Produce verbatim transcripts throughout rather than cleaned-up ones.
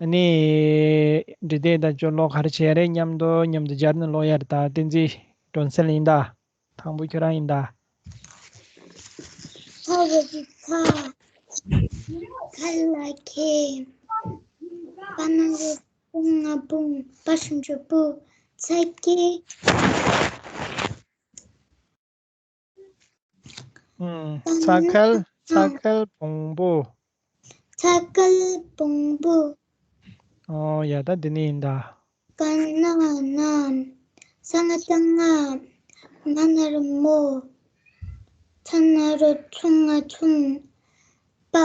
ཨ་ནི། འབྲི་དེབ་དང་སྦྱོར་ཀློག་ག་རེ་བྱས་རེད། མཉམ་དུ་མཉམ་དུ་སྦྱར་ནས་ཀློག་ཡ་རེད། ད་བསྟན་འཛིན་སྒྲོན་གསལ་ཡིན་ད། དང་པོ་ཁྱོད་རང་ཡིན་ད། ཚ་བ་གི་ཚ། ཁ་ལ་ཁེ། པ་ན་རོ་པུ་ང་པུང་། པ་ཞབས་ཀྱུ་པུ། ཚ་གི། ཨུམ། ཚ་ཁལ། ཚ་ཁལ་བོང་བུ། ཚ་ཁལ་བོང་བུ། ཨོ་ཡ། ད་འདི་ནི་ཡིན་ད། ག་ན་ན། ས་ང་བཏགས་སྔ། མ་ན་རོ་མོ། ཚ་ན་རོ་ཚུ་ང་ཚུན། པ།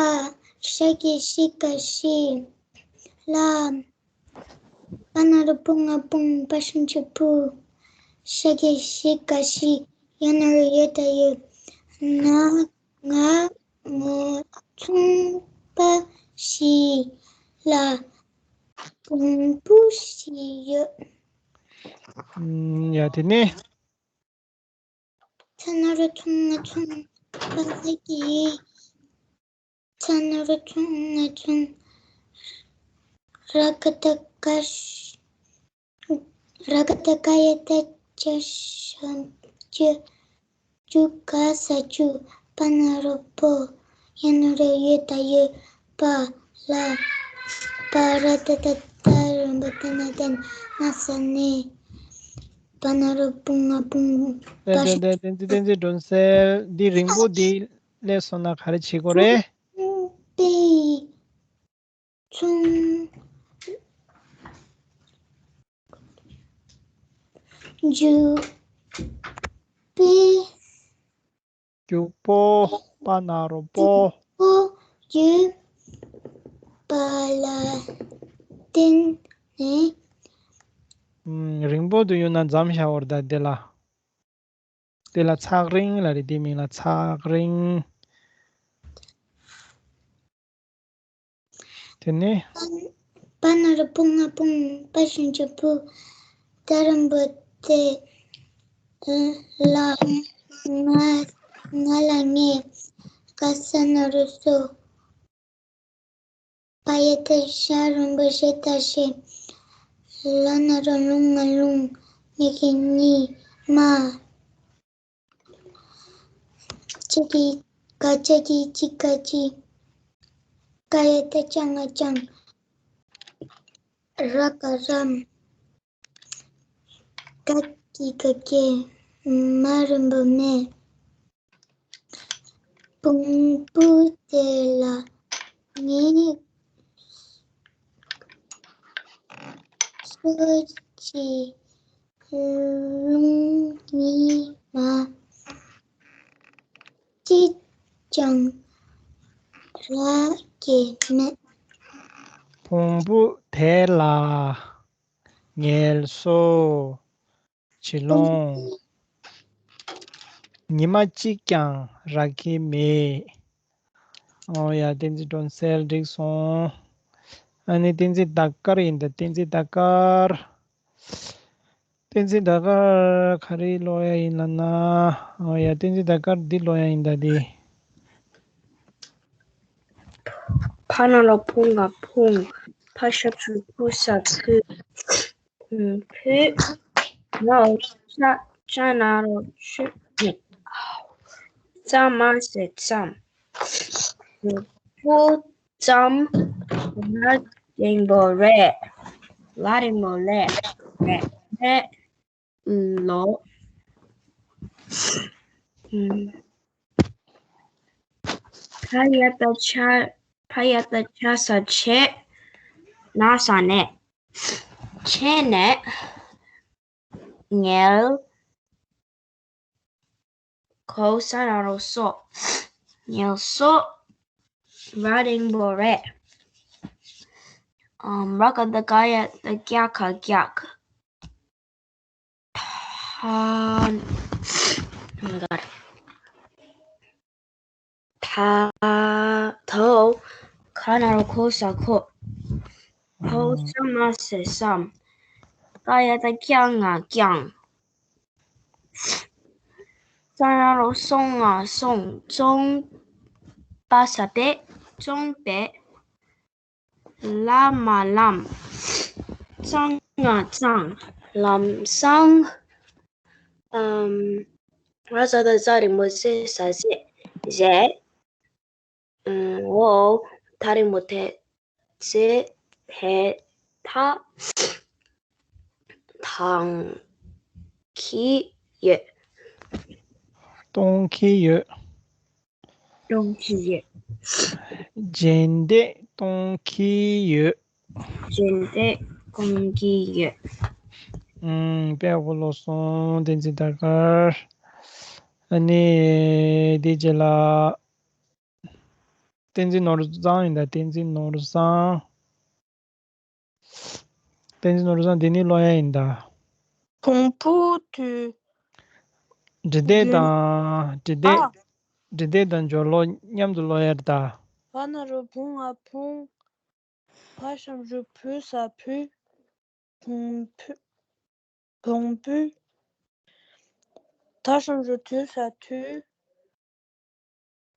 ཞབས་ཀྱུ་ཞི་ག་ཞི། ལ། པ་ན་རོ་པུ་ང་པུང་། པ་ཞབས་ཀྱུ་པུ། ཞབས་ཀྱུ་ཞི་ག་ཞི། ཡ་ན་རོ་ཡོ་ད་ཡོད། ན། ང་། ང་། ཚུན་པ་ཞི་ལ། བོང་བུ་ཞིག་ཡོད། ཡ། དེ་ནས། ཚ་ན་རོ་ཚུ་ང་ཚུན། པ་ས་གི། ཚ་ན་རོ་ཚུ་ང་ཚུན། ར་ག་བཏགས་རྒ། ར་ག་བཏགས་རྒ་ཡ་བཏགས་རྒྱ་ཞབས་ཀྱུ། ཀྱུ་ག་ས་ཀྱུ། པ་ན་རོ་པོ། ཡ་ན་རོ་ཡོ་ད་ཡོད། པ། ལ། པ་ར་ཏ་བཏགས་རྟ། རོ་མ་བཏགས་རོ། ན་ས་ནས། པ་ན་རོ་པུ་ང་པུང་། པ། བསྟན་འཛིན། བསྟན་འཛིན་སྒྲོན་གསལ། འདི་རིང་པོ་འདི་སླེབས་སོང་ན་ག་རེ་བྱེད་དགོས་རེད། པེ། ཚུན། རྒྱུག་པེ། རྒྱུག་པོ། པ་ན་རོ་པོ། པོ། རྒྱུག་པ་ལ་བརྟེན་ནས། ཨུམ། རིང་པོ་དུ་ཡོད་ན་མཚམས་བཞག་འོར་ད་དེ་ལ། དེ་ལ་ཚག་རིང་ལ་རེད། དེ་མིང་ལ་ཚག་རིང་། དེ་ནས། པ་ན་རོ་པུ་ང་པུང་། པ་ཞབས་ཀྱུ་པུ། ད་རོ་མ་བཏགས་རྟ། ལ། ང་། ང་ལ་ངེ། ག་ས་ན་རོ་སོ། པ་ཡ་བཏགས་ཞབས་ཀྱུ་ཞབས་ཀྱུ་ཞི། ལ་ན་རོ་ལུ་ང་ལུང་། ཉ་གི་ཉི། མ། ཅ་གི་ག་ཅ་གི་ཅི་ག་ཅི། ཀ་ཡ་བཏགས་ཀྱ་ང་ཀྱང་། ར་ག་རམ། ག་གི་ག་གེ། མ་རོ་མ་མེ། བོང་བུ་དེ་ལ་ངའི་སོ་སྐྱེ་རླུང་ཉི་མ་གཅིག་ཀྱང་རག་གི་མེད། བོང་བུ་དེ་ལ་ངལ་གསོ་བྱེད་ལོང་ཉི་མ་གཅིག་ཀྱང་རག་གི་མེད། ཨོ་ཡ། བསྟན་འཛིན་སྒྲོན་གསལ་འགྲིག་སོང་། ཨ་ནི་བསྟན་འཛིན་ཟླ་དཀར་ཡིན་ད། བསྟན་འཛིན་ཟླ་དཀར། བསྟན་འཛིན་ཟླ་དཀར་ག་རེ་ཀློག་ཡ་ཡིན་ལབ་ན། ཨོ་ཡ། བསྟན་འཛིན་ཟླ་དཀར་འདི་ཀློག་ཡ་ཡིན་ད་འདི། ཕ་ན་རོ་ཕུ་ང་ཕུང་། ཕ་ཞབས་ཀྱུ་ཕུ་ས་ཕུ། ཕུ། ང་འོ་ཅ། ཅ་ན་རོ་ཅུ། ཙ་མ་སེ་ཙམ། ཕུ་ཙམ། ལ་རིང་པོ་རེད། ལ་རིང་པོ་ལས། རེད། རེད། ལོ། ཕ་ཡ་བཏགས་ཕྱ། ཕ་ཡ་བཏགས་ཕྱ་ས་ཕྱེད། ན་ས་ནས། ཕྱེད་ནས། ངལ། གོ་ས་ན་རོ་གསོ། ངལ་གསོ། ར་རིང་པོ་རེད། ཨམ། ར་ག་བཏགས་རྒ་ཡ་བཏགས་རྒྱ་ག་རྒྱག་ཐ། ཐ། ཐོ། ཁ་ན་རོ་ཁོ་ས་ཁོ། ཁོ་ས་མ་སེ་སམ། ཀ་ཡ་བཏགས་ཀྱ་ང་ཀྱང་། ཙ་ན་རོ་སོ་ང་སོང་། ཙོང་། པ་ས་པད། ཙོང་པད། ལ་མ་ལམ། ཙང་ང་གཙང་། ལམ་སང་། ཨམ། ར་ས་ད་ཟ་རི་མོ་སེ་ས་སེ། ཟེ། ཨམ། འོ། ཐ་རི་མོ་ཐེ། ཚེ། ཧེ། ཐ། ཐང་། གི་ཡོད། གཏོང་གི་ཡོད། གཏོང་གི་ཡོད། རྗེས་འདེད་གཏོང་གི་ཡོད། རྗེས་འདེད་གཏོང་གི་ཡོད། ཨུམ། དཔེ་ཡག་པོ་ཀློག་སོང་། བསྟན་འཛིན་ཟླ་དཀར། ཨ་ནི། དེ་རྗེས་ལ། བསྟན་འཛིན་ནོར་བཟང་ཡིན་ད། བསྟན་འཛིན་ནོར་བཟང་། བསྟན་འཛིན་ནོར་བཟང་། འདི་ནི་ཀློག་ཡ་ཡིན་ད། བོང་བུ་དུས། འབྲི་དེབ་དང་། འབྲི་དེབ། ཨ། འབྲི་དེབ་དང་སྦྱོར་ཀློག་མཉམ་དུ་ཀློག་ཡ་རེད་ད། བ་ན་རོ་བུང་ང་བུང་། བ་ཞབས་ཀྱུ་བུ་ས་བུས། བོང་བུ། བོང་བུ། ད་ཞབས་ཀྱུ་དུ་ས་དུས།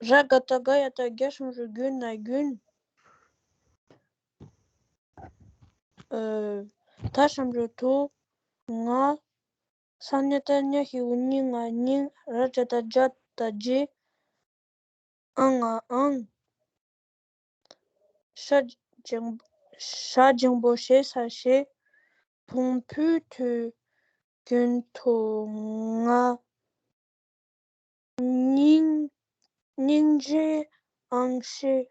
ར་ག་བཏགས་རྒ་ཡ་བཏགས་རྒྱ་ཞབས་ཀྱུ་རྒྱུ་ན་རྒྱུན། ཨ། ད་ཞབས་ཀྱུ་དུ། ང་། ས་ཉ་བཏགས་སྙ་ཞབས་ཀྱུ་སྙི་ང་སྙིང་། ར་ཇ་བཏགས་རྗ་བཏགས་རྗེ། ཨ་ང་ཨང་། ཤ་འཇམ། ཤ་འཇམ་པོ་ཞེ་ས་ཞེས། བོང་བུའི་དུས་རྒྱུན་དུ་ང་། སྙིང་། སྙིང་རྗེ་ཨང་ཞེས།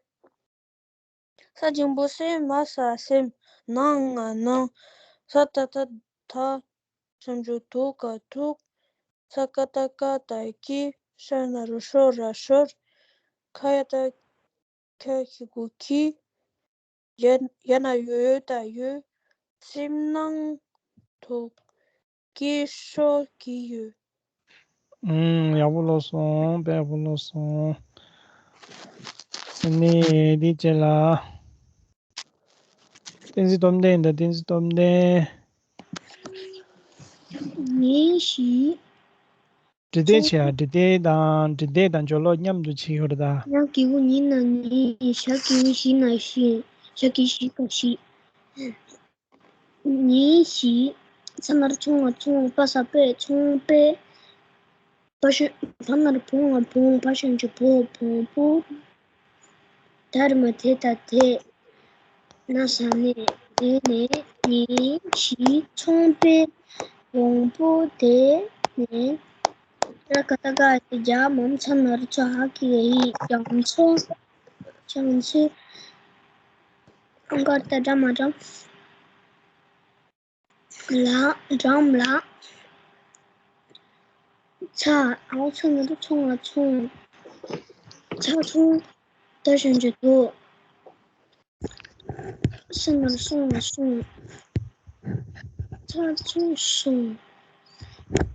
ས་འཇམ་པོ་སེ་མ་ས་སེམས། ནང་ང་ནང་། ས་ཏ་བཏགས་སྟ། ཞབས་ཀྱུ་དུ་ག་དུག། ས་ཀ་བཏགས་སྐ་ཏ་སྐྱི། ཤ་ན་རོ་ཤོ་ར་ཤོར། ཁ་ཡ་བཏགས་ཁ་ཞབས་ཀྱུ་ཁྱི། ཡ། ཡ་ན་ཡོ་ཡོ་བཏགས་ཡོད། སེམས་ནང་དུ་སྐྱིད་ཤོས་ཀྱི་ཡོད། ཨུམ། ཡག་པོ་ཀློག་སོང་། དཔེ་ཡག་པོ་ཀློག་སོང་། ཨ་ནི་འདི་རྗེས་ལ། བསྟན་འཛིན་སྟོབས་ལྡན་དང་། བསྟན་འཛིན་སྟོབས་ལྡན། ཉིན་ཞིག་འབྲི་དེབ་བྱས་ཨ། འབྲི་དེབ་དང་། འབྲི་དེབ་དང་སྦྱོར་ཀློག་མཉམ་དུ་བྱེད་ཡོད་རེད་ད། ཉ་གི་གུ་ཉི་ན་ཉིན། ཞ་གི་གུ་ཞི་ན་ཞིན། ཞ་གི་ཞི་ག་ཞིག་ཉིན་ཞིག་ཚ་ན་རོ་ཚོ་ང་ཚོང་། པ་ས་པས་ཚོང་པས། བ་ཞབས། བ་ན་རོ་བོ་ང་བོང་། བ་ཞབས་ཀྱུ་བོ་བོང་བུ། ད་རི་མ་དེ་ད་དེ། ན་ས་ནས། དེ་ནས། ནས་ཞིག་ཚོང་པས་བོང་བུ་དེད་ནས། ར་ག་བཏགས་རྒ་ཡ་བཏགས་རྒྱ་མ་མཚ་ན་རོ་མཚོ་ཧ་གི་གུ་ཧི་རྒྱ་མཚོ། རྒྱ་མཚོའི་ཨང་ཀར་ཏ་འགྲམ་མ་འགྲམ། ལ། འགྲམ་ལ། ཚ། འ་འོག་ཚ་ན་རོ་ཚོ་ང་ཚོང་། ཚ་ཚོང་། ད་ཞབས་ཀྱུ་དོ། ས་ན་རོ་སོ་ང་སོང་། ཚ་ཚོང་སོང་།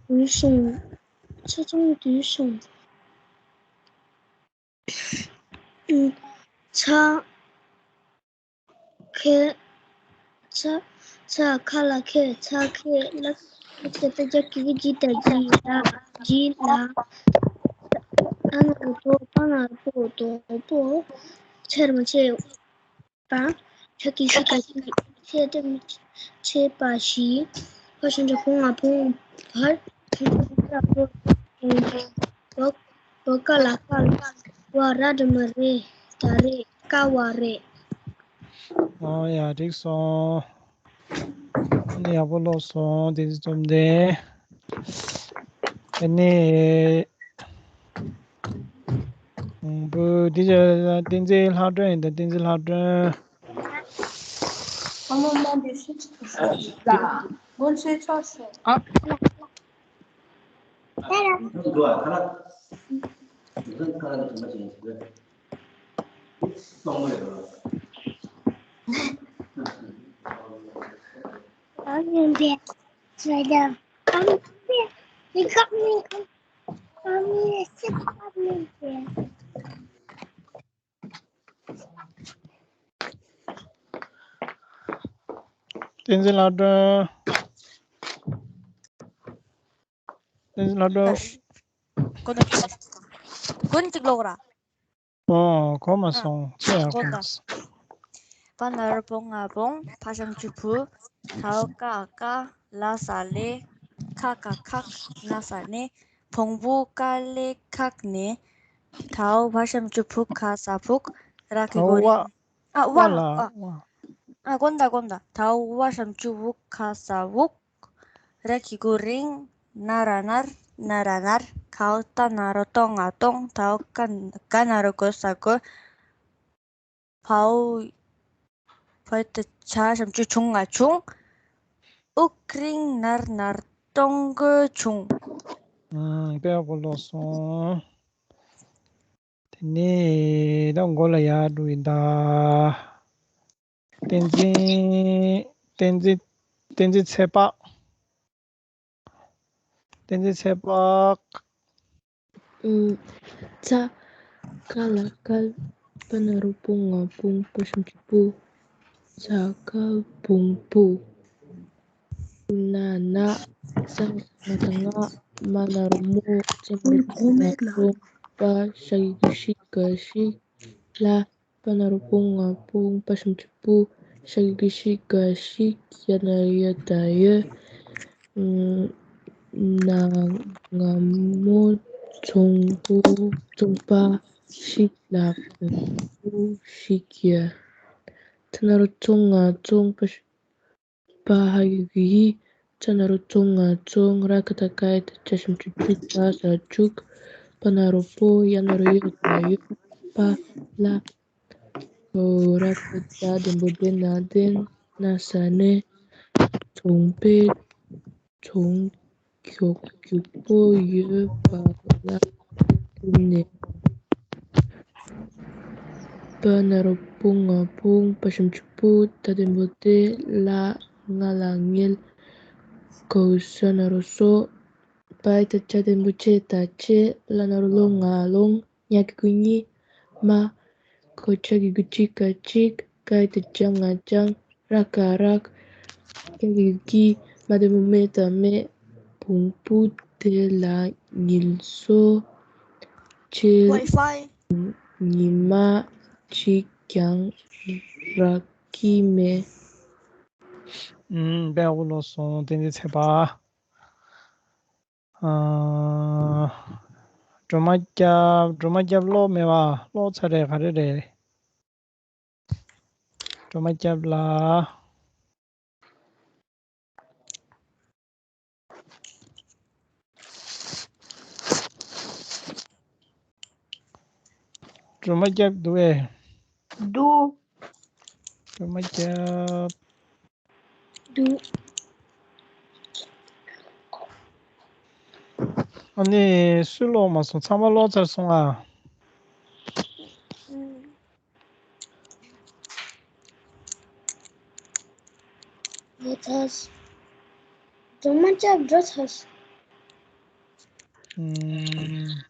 དུས་སོང་། ཚ་ཚོང་དུས་སོང་། ཚ། ཁེ། ཚ། ཚ་ཁ་ལ་ཁེ། ཚ་ཁེ་ལ། ལ་ཏ་བཏགས་ལྕགས་ཀྱི་གུ་ལྗི་ད་ལྗི་ལ། ལྗི་ལ། ཨ་ན་རོ་དོ། པ་ན་རོ་པོ་དོ་པོ། ཚ་རི་མ་ཚེ་པ། ཆ་གི་ཤི་ག་ཤི། ཚེ་ཏ་མི་ཚེ་པ་ཞིག་བ་ཞབས་ཀྱུ་བོ་ང་བོང་། བ། བ་ཀ་ལ་བཀའ་ལ། བ་ར་འགྲམ་མ་རེ། ད་རེས་ཀ་བ་རེད། ཨོ་ཡ། འགྲིག་སོང་། ཨ་ནི་ཡག་པོ་ཀློག་སོང་། བསྟན་འཛིན་སྟོབས་ལྡན། ཨ་ནི། བོང་བུ་འདི་བྱས་ན་བསྟན་འཛིན་ལྷ་སྒྲོན་ཡིན་ད། བསྟན་འཛིན་ལྷ་སྒྲོན། ཨ་མ་མ་འདི་ཤི་ཅི་ཐུབ་ཤོག་ལ། སྔོན་ཆད་ཆོག་ཤོག་ཨ། བསྟན་འཛིན་ལྷ་སྒྲོན། བསྟན་འཛིན་ལྷ་སྒྲོན། ཀོ་ནོ་ཀི་ཀོ་ནོ་ཅིག་ལོག་ར། ཨོ། གོ་མ་སོང་། ཨ། ཆེ་ཡང་གོ་གོ་མ་ད། སོང་། པ་ན་རོ་པོ་ང་བོང་། ཕ་ཞབས་ཀྱུ་ཕུ། ད་འོག་ཀ་ཀ། ལ་ས་ལེ། ཁ་ག་ཁག་ན་ས་ནེ། བོང་བུ་ཀ་ལེ་ཁག་ནེ། ད་འོག་བ་ཞབས་ཀྱུ་བུ་ཁ་ས་བུག་ར་གི་གོ་རིང་། ཨ་ཝ་ལ་ཨ། ཨ་ཀོན་ད་ཀོན་ད། ད་འོག་བ་ཞབས་ཀྱུ་བུ་ཁ་ས་བུག་ར་གི་གོ་རིང་། ན་ར་ནར། ན་ར་ནར། ད་འོག་ཏ་ན་རོ་ཏོ་ང་ཏོང་། ད་འོག་ག་ག་ན་རོ་གོ་ས་གོ། བའོ། བའི་ད་ཇ་ཞབས་ཀྱུ་ཇུ་ང་ཇུང་། དབུགས་རིང་ནར་ནར་གཏོང་གི་བྱུང་། ཨང་། དཔེ་ཡག་པོ་ཀློག་སོང་། དེ་ནས་ད་མགོ་ལ་ཡར་འགྲོ་ཡིན་ད། བསྟན་འཛིན། བསྟན་འཛིན། བསྟན་འཛིན་ཚེ་དཔག་བསྟན་འཛིན་ཚེ་དཔག་ཨུམ། ཚ། ཀ་ལ་དཀར། པ་ན་རོ་པོ་ང་པོང་། པ་ཞབས་ཀྱུ་པུ། ཚ་ཀ་བོང་བུ། ན་ན། ས་ང་ད་ང་། མ་ན་རོ་མོ། ཙ་ན་རོ་ཙོ་ང་ཙོང་། པ་ཞབས་ཀྱུ་ཤི་ག་ཤིག་ལ། པ་ན་རོ་པོ་ང་པོང་། པ་ཞབས་ཀྱུ་པུ། ཞབས་ཀྱུ་ཤི་ག་ཤིག་ཡ་ན་རོ་ཡོ་ད་ཡོད། ན་ང་མོ་ཚོང་པོ་ཚོང་པ་ཞིག་ལ་བོང་བུ་ཞིག་ཡོད། ཐ་ན་རོ་ཚོ་ང་ཚོང་པ་ཞིག་པ་ཧ་གི་གུ་ཧི། ཙ་ན་རོ་ཙོ་ང་ཙོང་། ར་ག་ད་ཀ་ཡ་ད་ཇ་ཞབས་ཀྱུ་ཇུ་ཇ་ས་ཇུག་པ་ན་རོ་པོ། ཡ་ན་རོ་ཡོ་ད་ཡོད། པ་ལ། ཨོ། ར་ག་ད་ལྡེམ་པོ་ཏེ་ན་ལྡན། ན་ས་ནེ། ཚོང་པའི་ཚོང་མགྱོགས་མགྱོགས་པོ་ཡོད་པ་ལ་བརྟེན་ནས། པ་ན་རོ་པོ་ང་པོང་། པ་ཞབས་ཀྱུ་པུ། ཏ་ལྡེམ་པོ་ཏེ་ལ། ང་ལ་ངལ། ག་འོག་ས་ན་རོ་སོ། བའི་ད་ཇ་ལྡེམ་པོ་ཇེ་ད་ཇེ། ལ་ན་རོ་ལོ་ང་ལོང་། ཉ་གི་གུ་ཉི། མ། ག་འོག་ཇ་གི་གུ་ཇི་ག་ཇིག་ག་ཡ་ད་ཇ་ང་ཇང་། ར་ག་རག་ཀ་གི་གུ་ཀི། མ་ལྡེམ་པོ་མེ་ད་མེ། བོང་བུ་དེ་ལ་ཉལ་སོ། ཇེ། ཝའི་ཕའི། ཉི་མ་གཅིག་ཀྱང་རག་གི་མེད། ཨུམ། དཔེ་ཡག་པོ་ཀློག་སོང་། བསྟན་འཛིན་ཚེ་དཔག་ཨ། སྒྲོལ་མ་སྐྱབས། སྒྲོལ་མ་སྐྱབས་ཀློག་མེད་པ། ཀློག་ཚར་རེད། ག་རེ་རེད། སྒྲོལ་མ་སྐྱབས་ལགས། སྒྲོལ་མ་སྐྱབས་འདུག་གས། འདུག་སྒྲོལ་མ་སྐྱབས། འདུག་ཨ་ནི་སུས་ཀློག་མ་སོང་། ཚང་མ་ཀློག་ཚར་སོང་ཨ། འགྲོ་ཚར། སྒྲོལ་མ་སྐྱབས་འགྲོ་ཚར། ཨུམ།